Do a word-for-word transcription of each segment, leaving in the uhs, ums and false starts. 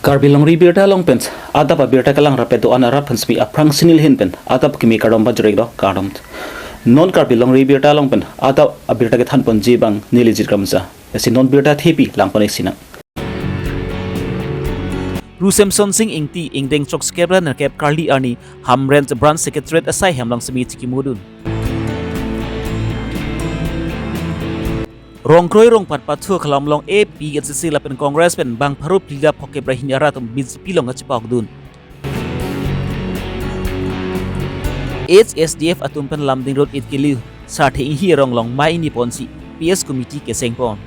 Karbi Longri Birta along pen adap abirta kelang rapet do-an arat aphan semi aphrang sinil hin pen adap kimi kardom pajirek do kardom. Non Karbi Longri Birta along pen adap abirta kethanponji abang neli Jit Kramsa. Lasi non birta thepi langpon-ik sinang. Ru Semson Sing Ingti ingdeng choksekep ra nerkep karli arni Hamren Branch Secretariat asai hem along semi chikimudun. Rongkroi rongpat pathu aklam along A P H L C lapen Congress pen bang pharo phli ra phokep ra hini arat atum B J P along kachepakdun. H S D F atum pen Lumding Road it kelu Sarthe Inghi arong along mei ini ponsi P S committee keseng pon.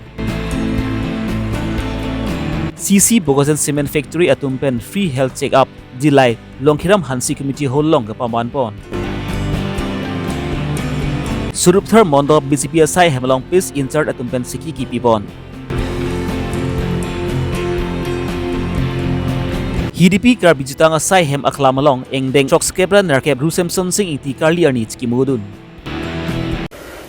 C C Bogosen Cement Factory atum pen free health check up Dillai Longkhiram Hanse Community Hall along kepaman pon. Surupthar Mondol B J P asai hem along peace in charge atum pen siki kipi pon. H D P Karbi Jutang asai hem aklam along ingdeng choksekep ra nerkep Ru Semson Sing Ingti karli arni chikimudun.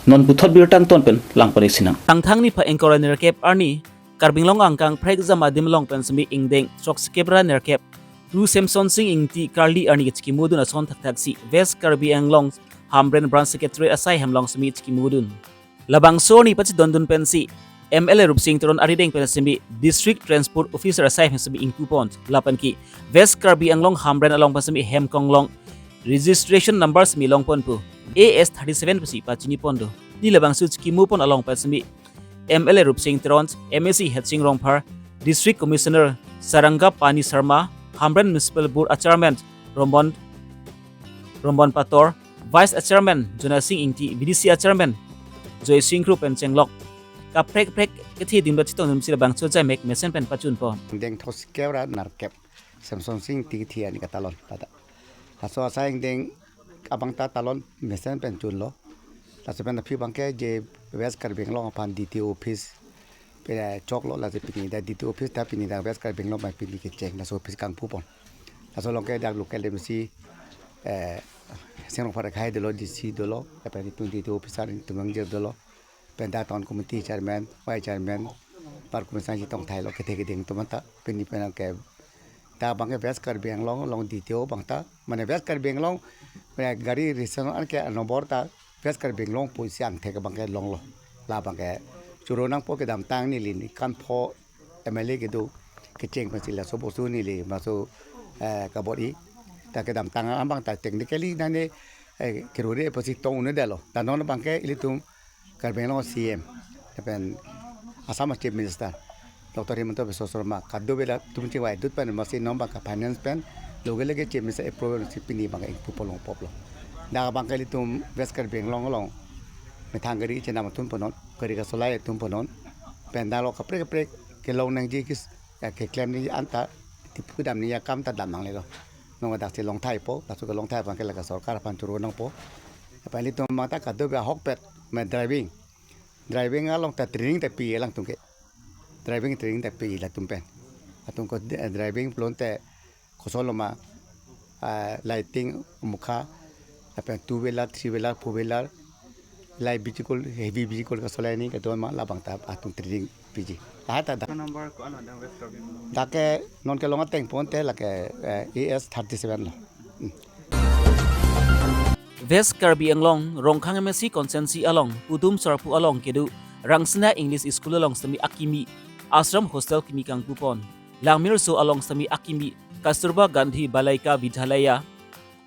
Non puthot birta angton pen langpon-ik sinang. Thangthang niphai ingkoi ra nerkep arni Karbi Anglong angkang prekjam adim along pen semi ingdeng choksekep ra nerkep Ru Semson Sing Ingti karli arni kachikimudun ason thakthaksi West Karbi Anglong Hamren Branch Secretariat asai hem along semi chikimudun. Labangso arni pachedondun pensi M L A Rupsing Teron arideng pen semi District Transport Officer asai hem semi ingpu pon lapen ke West Karbi Anglong Hamren along pen semi hem konglong registration number semi longpon pu A S thirty seven pusi pachini pon do. Ni labangso chikimu pon along pen semi M L A Rupsing Teron, M A C Hetsing Rongphar, District Commissioner Saranga Pani Sharma, Hamren Municipal Board Chairman Rombon, Rombon Pator, Vice Chairman Jona Sing Ingti, V D C Chairman Joy Sing Kro pen chenglok kaprek kaprek kethe dingba chetongdunsi labangso jaimek mesen pen pachun pon. Ingdeng choksekep ra nerkep Semson Sing Ingti kethe arni katalon tata. Laso asai ingdeng abang ta talon mesen pen chunlo. Laso pen aphi abangke je West Karbi Anglong aphan D T O office pen choklo, laso pini dak D T O office ta pini dak West Karbi Anglong pen pini kecheng, laso office kangpu pon. Laso along ke dak local M C, eh, Hetsing Rongphar akhai dolo, D C dolo, lapen itum D T O officer itum angjir dolo. Pen dak town committee chairman, vice chairman, par committee sangji tongthailo kethe keding atum anta pini pen ke ta abangke West Karbi Anglong along D T O abang ta, mane West Karbi Anglong, mane gari register an ke number ta West Karbi Anglong pusi angthek abangke longlo. Labangke choro nangpo, kedamtang neli ni kanpho M L A kedo kecheng pensi laso bosu neli maso, eh, kabor-i. Ta kedamtang abang ta technically nane, eh, kerore pensi tong un-edetlo. Ta non abangke ilitum Karbi Anglong C M, lapen Assam Chief Minister Doctor Himanta Biswa Sarma kadokave latum chingvaidun pen masi non abangke finance pen loge loge Chief Minister approve si pini abangke ingpu pon longpoplo. Dak abangke ilitum West Karbi Anglong along methang gari chenam atum punon, gari kasolai atum punon, pen dak lo kaprek kaprek kelong nangji kis, eh, keklem nangji anta tipu dam nangji akam ta dam nanglelo. Non dak si longthaipo, laso kelongthai abangke lake sorkar aphan choro nangpo. Apa ilitum abang ta kadokave ahokpet, me driving. Driving along ta training ta pi alangtum ke. Driving training ta pi latum pen. Atum ko de-, driving pulote kosonlo ma, ah, lighting mukha, lapen two wheeler, three wheeler, four wheeler, light vehicle, heavy vehicle kasolai ni kedo ma labang ta atum training piji. Lahai ta dak. Phone number ko-an adang West Karbi Anglong? Dak ke non kelong ateng ponte lake, eh, A S thirty seven lo. Hmm. West Karbi Anglong, Rongkhang M A C constituency along, Pudum Sarpo along kedo Rangsina English School along semi akimi, Ashram Hostel kimi kangpu pon. Langmirso along semi akimi, Kasturba Gandhi Balika Vidyalaya,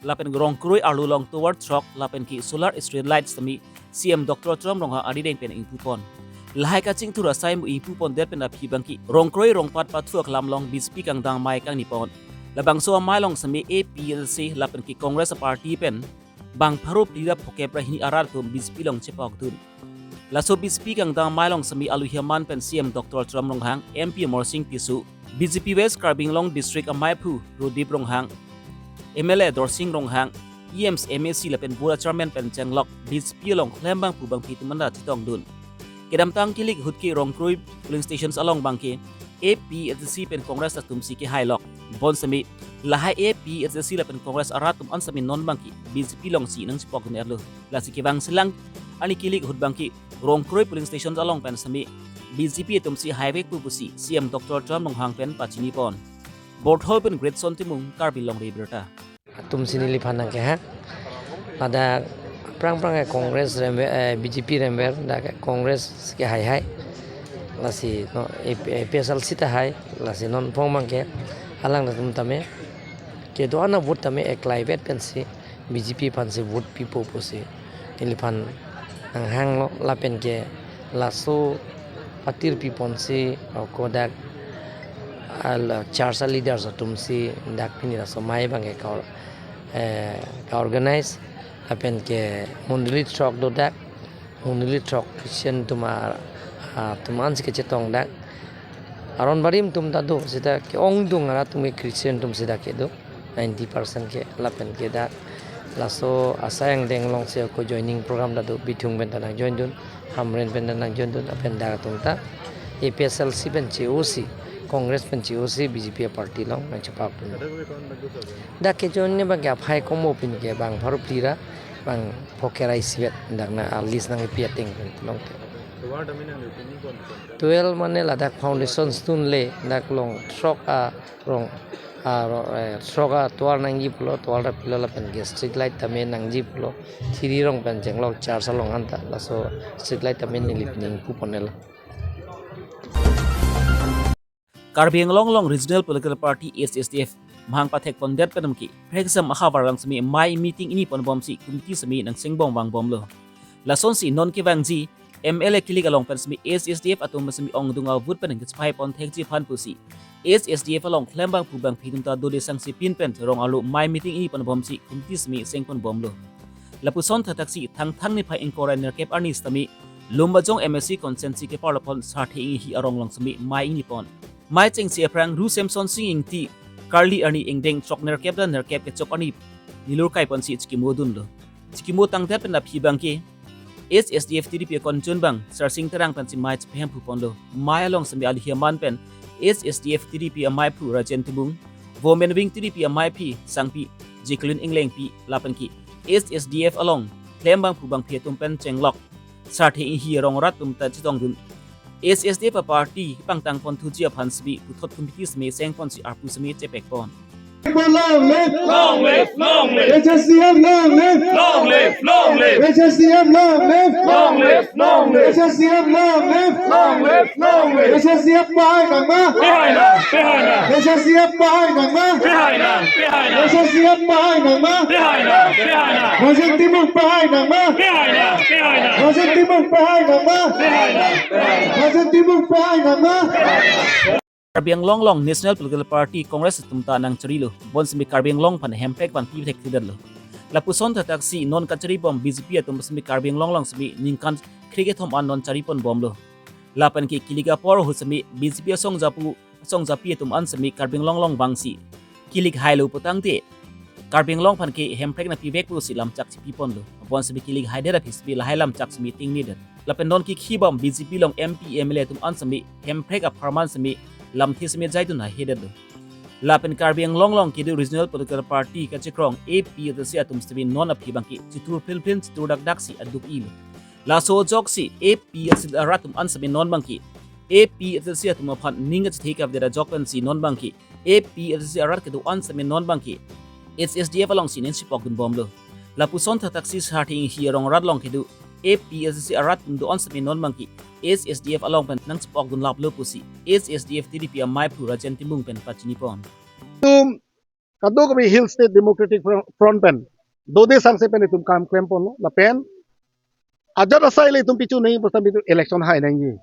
lapen Rongkroi arlo along tower throk, lapen ke solar street light semi C M Doctor Tuliram Ronghang arideng pen ingpu pon. Lahai kachingthur asai mu ingpu pondet pen aphi abangke Rongkroi rongpat pathu aklam along B J P kangdang amei kangni pon. Labangso amei along semi A P H L C lapen ke Congress party pen bang pharo phli ra phokep ra hini arat atum B J P along chepakdun. Laso B J P kangdang amei along semi aluhi aman pen C M Doctor Tuliram Ronghang, M P Amarsing Tisso, B J P West Karbi Anglong District ameiphu Rodip Ronghang, M L A Dorsing Ronghang, E Ms, M A C lapen Board Chairman pen chenglok B J P along klembangphu bangphi atum anta chetongdun. Kedamtang kilik ahut ke Rongkroi polling stations along abangke A P H L C pen Congress atum si kehailok. Bonsemi lahai A P H L C lapen Congress arat atum an semi non abangke B J P alongsi nangchepakdun-etlo. Lasi kevang selang arni kilik ahut abangke Rongkroi polling stations along pen semi B J P atum si haivekpo pusi C M Doctor Tuliram Ronghang pen pachini pon. Borthol pen Greatson Timung, Karbi Longri Abirta. Atum si neliphan nangkehang. Ladak aphrang aphrang ke Congress remver, eh, B J P remver, dak ke Congress ke haihai. Lasi non A P, A P H L C ta hai, lasi non pong mang ke alangtum tame kedo-an avote tame eklaivet pensi B J P aphansi vote pipo pusi neliphan nanghanglo, lapen ke laso patir piponsi ako dak al church leaders atumsi dak pini laso amei abang ke ka-or-, eh, ka-organize, lapen ke mondoli throk do dak, mondoli throk Christian atum a, atum ansi kechetong dak. Aron barim atum ta do, seta ke-ongdung arat atum ke Christian atum seta kedo, ninety percent ke, lapen ke dak laso asai angdeng alongsi ako joining program ta do, Bithung pen ta nangjoin dun, Hamren pen ta nangjoin dun, lapen dak atum ta A P H L C pen che-osi, Congress pen che-osi B J P a party along nangchepak dun. Dak kejoin ne abang ke aphai komo pini ke bang pharo phli ra, bang phongo ra isivet, dak na a list nangkepi ateng pen longte. Twelve mane ladak foundation stone le, dak along throk arong, arong, eh, throk atovar nangji pulo, tovar ta pilo, lapen ke street light tame nangji pulo, thiri arong pen chenglok church along anta, laso street light tame neli pini ingpu ponelo. Karbi Anglong along Regional Political Party, A C H D F, mahang pathek pondet pen ke, phreksam ahavar along semi amei meeting ingni ponbomsi committee semi nangchengbom vangbomlo. Lasonsi non kevangji M L A kilik along pen semi A C H D F atum semi ongdung avote pen nangchepai ponthekji aphan pusi A C H D F along klembangphu bangphi atum ta dode sangse pinpen rong arlo amei meeting ingni ponbomsi committee semi chengponbomlo. Lapuson thakthaksi Thangthang niphai ingkoi ra nerkep arni sitame Lumbajong M A C constituency keparlo pon Sarthe Enghi arong along semi amei ingni pon. Amei chengsi aphrang Ru Semsonsing Ingti, karli arni ingdeng throk nerkep ra nerkep kechok arni nelur kai ponsi chikimo dunlo. Chikimo tangdet pen aphi abang ke H S D F T D P a-constituent abang Sarsing Terang pensi amei chepahemphu ponlo. Amei along semi alihi aman pen H S D F T D P ameiphu Rajen Timung, Women Wing T D P ameiphi Sangpi Jacqueline Englengpi, lapen ke H S D F along klembangphu bangphi atum pen chenglok Sarthe Enghi arong arat atum ta chetongdun. H S D F a-party pangtang ponthuji aphan semi puthot committee semi chengponsi arpu semi chepekpon. Long live! Long live! Long live! H S D F long live! Long live! Long live! H S D F long live! Long live! Long live! H S D F long live! Long live! Long live! H S D F pahai nangma! Pahai nang! Pahai nang! H S D F pahai nangma! Pahai nang! Pahai nang! H S D F pahai nangma! Pahai nang! Pahai nang! Rajen Timung pahai nangma! Pahai nang! Pahai nang! Rajen Timung pahai nangma! Pahai nang! Pahai nang! Rajen Timung pahai nangma! Karbi Anglong along National Political Party Congress atum ta nangcharilo, bonsemi Karbi Anglong aphan hemprek vanpi thekthedetlo. Lapuson thakthaksi non kacharibom B J P atum semi Karbi Anglong along semi ningkan krekethom an non chariponbomlo. Lapen ke kilik apor ahut semi B J P asong japu, asong japi atum an semi Karbi Anglong along vangsi kilik hailo putangte Karbi Anglong aphan ke hemprek nangpivek pusi lamchak chipiponlo. Bonsemi kilik haidet aphi semi lahai lamchak semi tingnidet. Lapen non kikhibom B J P along M P, M L A atum an semi hemprek apharman semi lamthe semi jaidun haihedetlo. Lapen Karbi Anglong along kedo regional political party kachekrong A P H L C atum semi non aphi abang ke chitur philphil chitur dakdaksi aduk-ilo. Laso ajoksi A P H L C arat atum an semi non abang ke A P H L C atum aphan ning kachethek avedet ajok pensi non abang ke A P H L C arat kedo-an semi non abang ke H S D F alongsi ning chepokdunbomlo. Lapuson thakthaksi Sarthe Enghi arong arat along kedo A P H L C arat atum do-an semi non abang ke H S D F along pen nangchepokdunlaplo pusi H S D F T D P ameiphu Rajen Timung pen pachinipon. Itum kadokave Hill State Democratic Front, Front pen dode sangse pen itum kam klemponlo, lapen ajat asai le itum pichu nangji pusitame itum election hai nangji.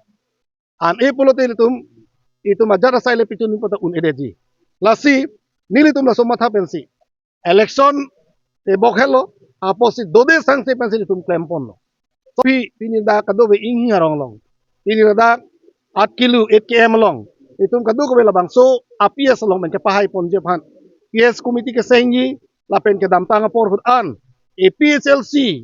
An-e pulote itum, itum ajat asai le pichu nangji puta un-edetji. Lasi nelitum laso matha pensi election te bok helo, apotsi dode sangse pensi itum klemponlo. So phi, pini dak kadokave Enghi arong along, pini dak aat kilo, eight K M along, itum kadokave labangso a-P S along pen kepahaiponji aphan P S committee kesengji, lapen kedamtang apor ahut an A P H L C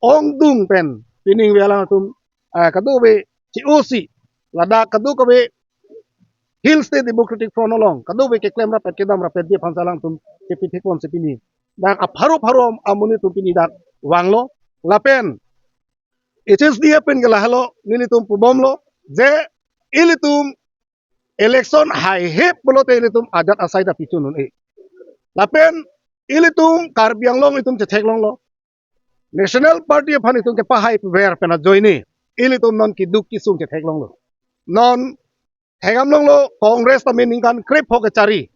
ongdung pen pining ve alangtum, ah, kadokave C O C, ladak kadokave Hill State Democratic Front along kadokave keklem rapet kedam rapetji aphan si alangtum kepithekponsi pini dak apharo pharo amonit atum pini dak vanglo. Lapen H S D F pen ke lahelo, nelitum pubomlo je ilitum Election haihe pulote ilitum ajat asai ta pichun un-e. Lapen ilitum Karbi Anglong itum chetheklonglo. National Party aphan itum kepahai ver pen ajoine ilitum non keduk kesung chetheklonglo. Non theklonglo Congress tame ningkan krepho kechari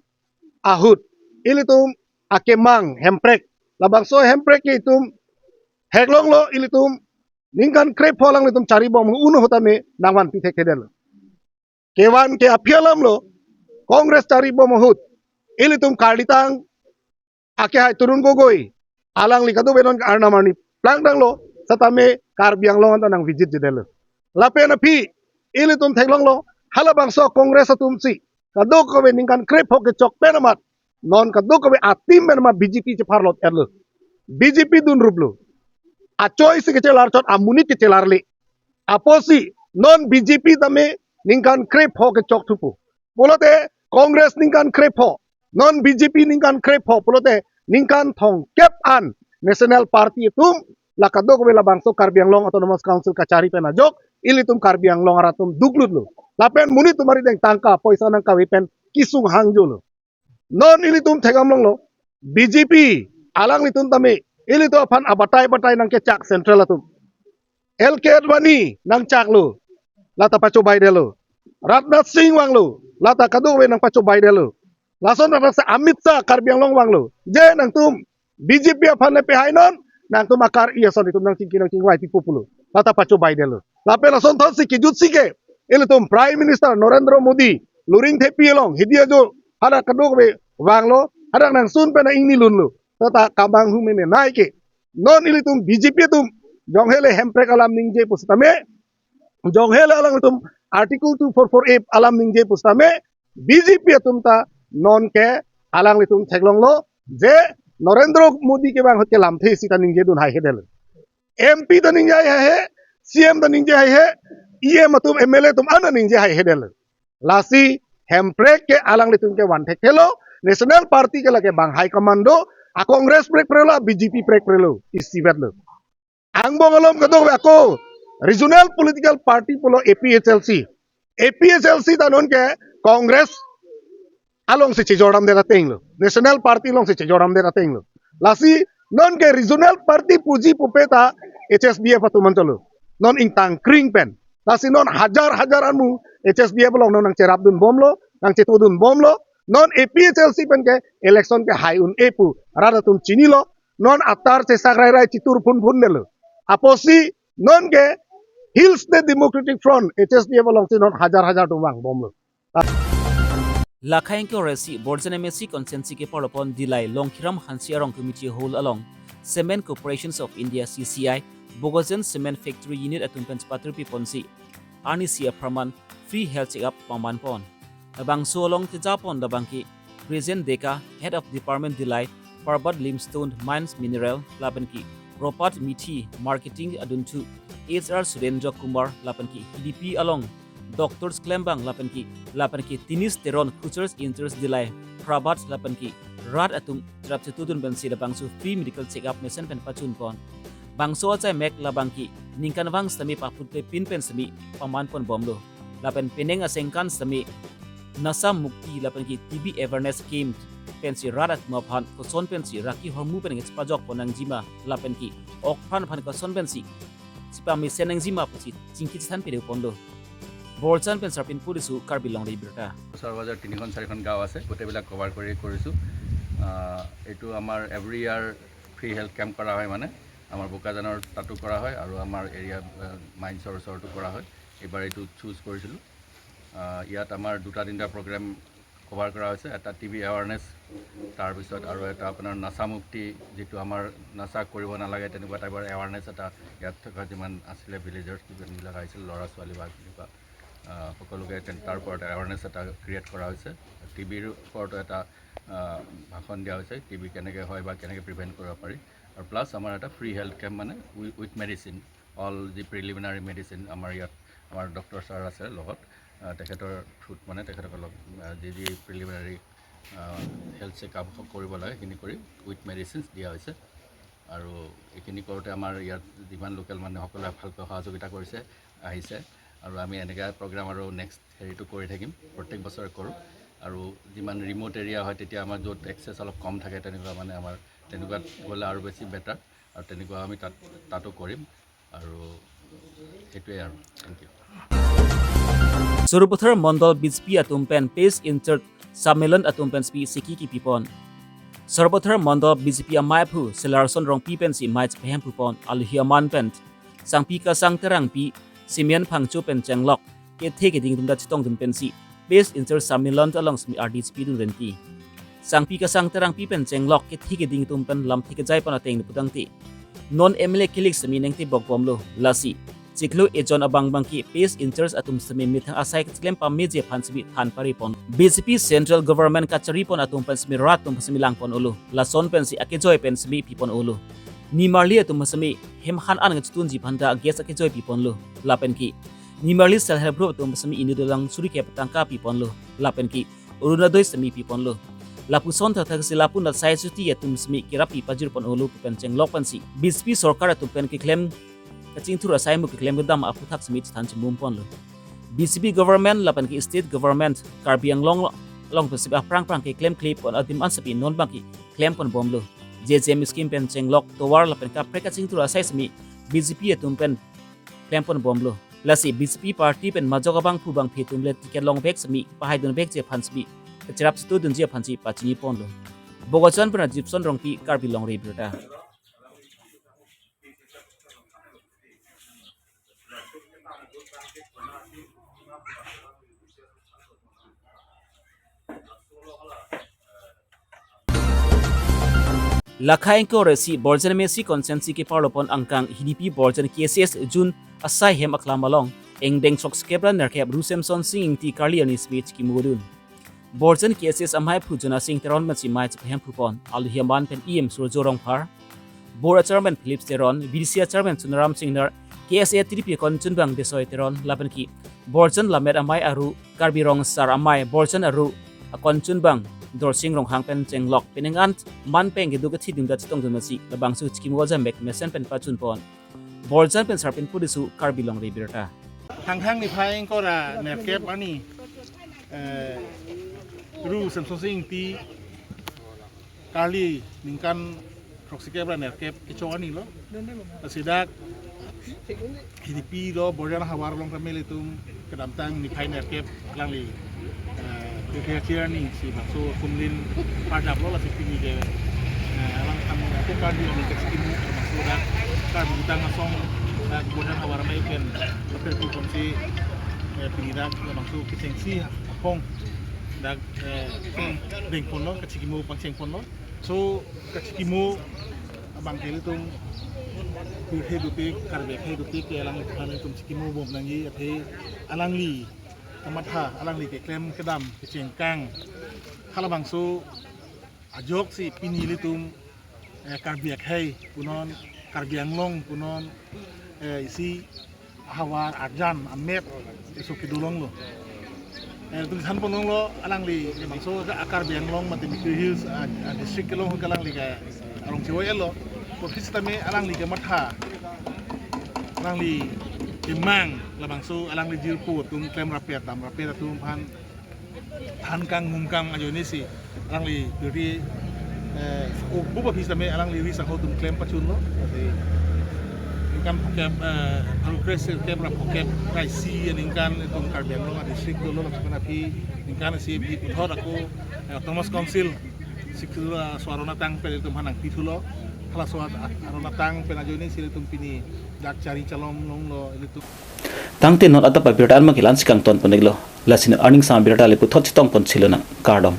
ahut ilitum akemang Hemprek, labangso Hemprek ke itum theklonglo, ilitum ningkan krepho alanglitum charibom un ahut tame nangvanpi thekthedetlo. Kevan ke aphi alamlo, Congress charibom ahut ilitum karlitang akehai Tarun Gogoi, alangli kadokave non arnam arni plangdanglo, setame Karbi Anglong anta nangvisit jedetlo. Lapen aphi ilitum theklonglo, halabangso Congress atumsi kadokave ningkan krepho kechok pen amat, non kadokave atim pen amat B J P chepharlot-etlo. B J P dunruplo. Achoisi kechelar chot, amonit kechelar le. Apotsi non B J P tame ningkan krepho kechok thupo. Pulote Congress ningkan krepho, non B J P ningkan krepho, pulote ningkan thomkep an National Party atum la kadokave labangso Karbi Anglong Autonomous Council kachari pen ajok ilitum Karbi Anglong arat atum duklutlo. Lapen monit atum arideng tangka poisa nangkave pen kesung hangjolo. Non ilitum theklonglo, B J P alanglitum tame ilitum aphan abatai batai nangkechak central atum. L K Advani nangchaklo, lata pachobaidetlo. Rajnath Singh vanglo, lata kadokave nangpachobaidetlo. Lason rasa Amit Shah Karbi Anglong vanglo, je nangtum B J P aphan le pehainon, nangtum akar-i ason itum nangchingki nangchingvai pipo pulo, lata pachobaidetlo. Lapen asonthotsi kejutsi ke ilitum Prime Minister Narendra Modi luring thepi along hidi ajo hadak kadokave vanglo, hadak nangsun pen ingni lunlo. Tata kamang hu meme nai ke. Non ilitum B J P atum jonghele Hemprek alam ningje pusitame, jonghele alanglitum Article two four four A alam ningje pusitame, B J P atum ta non ke alanglitum theklonglo je Narendra Modi kevang ahut ke lamthe sita ningjedun haihedetlo. M P ta ningje haihe, C M ta ningje haihe, E M atum, M L A atum ana ningje haihedetlo. Lasi Hemprek ke alanglitum ke van thekthelo, National Party ke lake bang high command do, a Congress prekprelo, a B J P prekprelo, isivetlo. Angbong alom kadokave ako regional political party pulo A P H L C. A P H L C ta non ke Congress alongsi chejordamdet atenglo, National Party alongsi chejordamdet atenglo. Lasi non ke regional party puji pupe ta H S D F atum manchotlo. Non ingtang kring pen. Lasi non hajar hajar amu H S D F along non nangcherapdunbomlo, nangchetodunbomlo. Non A P H L C pen ke election ke hai un-e pu rat atum chinilo. Non atar chesak rai rai chitur phun phundetlo. Apotsi non ke Hill State Democratic Front, H S D F alongsi non hajar hajar atum vangbomlo. Lakhai ingkoi ra isi Borjan M A C constituency keparlopon Dillai Longkiram Hanse arong community hall along Cement Corporations of India, C C I, Bogojan Cement Factory Unit atum pen chepatirpiponsi arnisi apharman free health checkup pamanpon. Labangso along chejapon labangke Brejen Deka, Head of Department Dillai Parbat Limestone Mines Mineral, lapenke Ropat Mithi, Marketing adunthu H R Surenjo Kumar, lapenke H D P along Doctors Klembang, lapenke, lapenke Tinis Teron, Cruisers Interest Dillai Parbat, lapenke rat atum cherap chetudun pensi labangso free medical checkup mesen pen pachunpon. Bangso achai mek labangke ningkan vang sitame paputle pin pen sitame pamanponbomlo. Lapen penang asengkan sitame Nasa Mukti lapenke T B awareness camp pensi rat atum aphan koson pensi raki hormu pen chepajokpon nangjima lapenke okpran aphan koson pensi chepamesen nangjima pusi chingki chethan pidunponlo. Borjan pen Sarpin Puri su, Karbi Longri Birta। ওচৰ পাজৰ তিনিখন চাৰিখন গাঁও আছে, গোটেইবিলাক কভাৰ কৰি কৰিছোঁ। আহ, এইটো আমাৰ এভৰি ইয়াৰ ফ্ৰী হেল্থ কেম্প কৰা হয়, মানে আমাৰ বোকাজানৰ তাতো কৰা হয় আৰু আমাৰ এৰিয়া, আহ, মাইনছৰ ওচৰতো কৰা হয়। এইবাৰ এইটো চুজ কৰিছিলোঁ। আহ, ইয়াত আমাৰ দুটা তিনিটা প্ৰগ্ৰেম কভাৰ কৰা হৈছে। এটা টি বি এৱাৰনেছ, তাৰপিছত আৰু এটা আপোনাৰ নাচা মুক্তি, যিটো আমাৰ নাচা কৰিব নালাগে তেনেকুৱা টাইপৰ এৱাৰনেছ এটা ইয়াত থকা যিমান আছিলে ভিলেজাৰ্ছ যোনবিলাক আহিছিল, ল'ৰা ছোৱালী বা তেনেকুৱা, আহ, সকলোকে তেন-, তাৰ ওপৰত এৱাৰনেছ এটা ক্ৰিয়েট কৰা হৈছে। টি বিৰ ওপৰতো এটা, আহ, ভাষণ দিয়া হৈছে, টি বি কেনেকৈ হয় বা কেনেকৈ প্ৰিভেণ্ট কৰিব পাৰি। আৰু প্লাছ আমাৰ এটা ফ্ৰী হেল্থ কেম্প, মানে উই-, উইথ মেডিচিন, অল যি প্ৰিলিমিনাৰী মেডিচিন আমাৰ ইয়াত আমাৰ ডক্টৰ ছাৰ আছে লগত, আহ, তেখেতৰ থ্ৰুত মানে তেখেতসকলক, আহ, যি যি প্ৰিলিমিনাৰী, আহ, হেল্থ চেকআপ কৰিব লাগে সেইখিনি কৰি উইথ মেডিচিনছ দিয়া হৈছে। আৰু এইখিনি কৰোঁতে আমাৰ ইয়াত যিমান লোকেল মানুহ সকলোৱে ভালকৈ সহযোগিতা কৰিছে, আহিছে। আৰু আমি এনেকা প্ৰগ্ৰাম আৰু নেক্সট হেৰিটো কৰি থাকিম, প্ৰত্যেক বছৰে কৰোঁ। আৰু যিমান ৰিমট এৰিয়া হয়, তেতিয়া আমাৰ য'ত একচেছ অলপ কম থাকে, তেনেকুৱা মানে আমাৰ তেনেকুৱাত গ'লে আৰু বেছি বেটাৰ। আৰু তেনেকুৱা আমি তাত, তাতো কৰিম। আৰু সেইটোৱে আৰু। Thank you. Sarupathar Mandal B J P atum pen Pest in Charge Sammelan atum pen sbi siki kipipon. Sarupathar Mandal B J P amei aphu Selarson Rongpi pensi mei chepahemphu pon. Alohi aman pen Sangpi Kasang Terangpi, Simeon Phangcho pen chenglok kethe keding atum ta chetongdun pensi Pest in Charge Sammelan along simi ardi chepidun renti. Sangpi Kasang Terangpi pen chenglok kethe keding atum pen lamthe kejai pon ateng putangte non M L A kilik simi nengtibok bomlo. Lasi chiklo ejon abang abangke Pest in Charge atum simi methang asai keklem pameji aphan simi than pari pon. B J P Central Government kachari pon atum pen simi rat atum simi lang pon olo. Lason pensi akejoi pen simi pi pon olo. Nimarli atum simi hem han an ngechetun ji phanta gas akejoi pi ponlo. Lapen ke nimarli self help group atum simi inut dolang suri kep tangka pi ponlo. Lapen ke Orunodoi simi pi ponlo. Lapuson thakthak si lapu asai chuti atum simi kerap pi pajir pon olo pu pen chenglok pensi B J P sorkar atum pen keklem kachingthur asai mu keklem kedam aphuthak simi chethan chimum ponlo. B J P government lapen ke state government Karbi Anglong along pen simi aphrang phrang keklem kle pon adim an simi non abangke klem pon bomlo. J J M scheme pen chenglok tovar lapen kaprek kachingthur asai simi B J P atum pen klem pon bomlo. Lasi B J P party pen majok abangphu bangphi atum le ticket long bek simi pahaidun bek ji aphan simi kacherap situ dunji aphan si pachini ponlo. Bokajan pen Jipson Rongpi, Karbi Longri Abirta. Lakha ingkoi ra isi Borjan M A C constituency keparlo pon angkang Hinipi Borjan K C S June asai hem aklam along engdeng throksi kep ra nerkep Ru Semson Sing Ingti karli arni simi chikimodun. Borjan K C S amei aphu Jona Sing Teron pensi mei chepahemphu pon. Alohi aman pen E M Surjo Rongphar, Board Chairman Philip Teron, B D C Chairman Sunaram Singnar, K S A T D P akon chunbang Besoi Teron, lapen ke Borjan Lammet amei aru Karbi Rong Sar amei Borjan aru akon chunbang Dorsing Ronghang pen chenglok penang an man peng keduk kethi dingda chetongdun masi labangso chikimo jamek mesen pen pachun pon. Borjan pen Sarpin Pudisu, Karbi Longri Abirta. Thangthang niphai ingkoi ra nerkep arni, eh, Ru Semson Sing Ingti karli ningkan throksi kep ra nerkep kecho arni lo. Lasi dak Hinipi lo Borjan havar along kami ilitum kedamtang niphai nerkep alangli, eh, pirthe achir arni si bangso kumlin pardap lo, lasi pini ke, eh, alang kami ate karli arni kachikimo bangso dak Karbi Kutang Asong dak Borjan havar amei pen lapen pu komsi, eh, pini dak bangso kechengsi apong dak, eh, deng pon lo, kachikimo pangcheng pon lo. So kachikimo abang ke ilitum pirthe dotik, Karbi akhei dotik ke alangli aphan ilitum chikimo bom nangji, athe alangli kamatha, alangli keklem kedam, kechengkang, halabangso ajoksi pini ilitum, eh, Karbi akhei punon, Karbi Anglong punon, eh, isi havar arjan amet eso kedolong lo. Eh, ilitum than ponlong lo alangli bangso a Karbi Anglong mate Mikir Hills a, a district kelong ke alangli ke arong chewoi lo. Kopi sitame alangli kematha, alangli kemang labangso alangli jirpo atum klem rapet dam rapet atum aphan than kang mum kang ajoine si alangli duri, eh, o buba phi sitame alangli ri sangho atum klem pachun lo. Lasi ningkan phokep, eh, aru kre sirkep ra phokep ra isi aningkan ilitum Karbi Anglong a district dolo lapen aphi ningkan isi aphi puthot ako, eh, Autonomous Council sikul, eh, so aron atang pen ilitum aphan nangpithulo. Halaso at-, aron atang pen ajoine si ilitum pini dak chari chalom longlo ilitum. Tangte non adap abirta an ma kelan si kangton pon-iklo. Lasi non arni angsam abirta le puthot chetong pon chilonang. Kardom.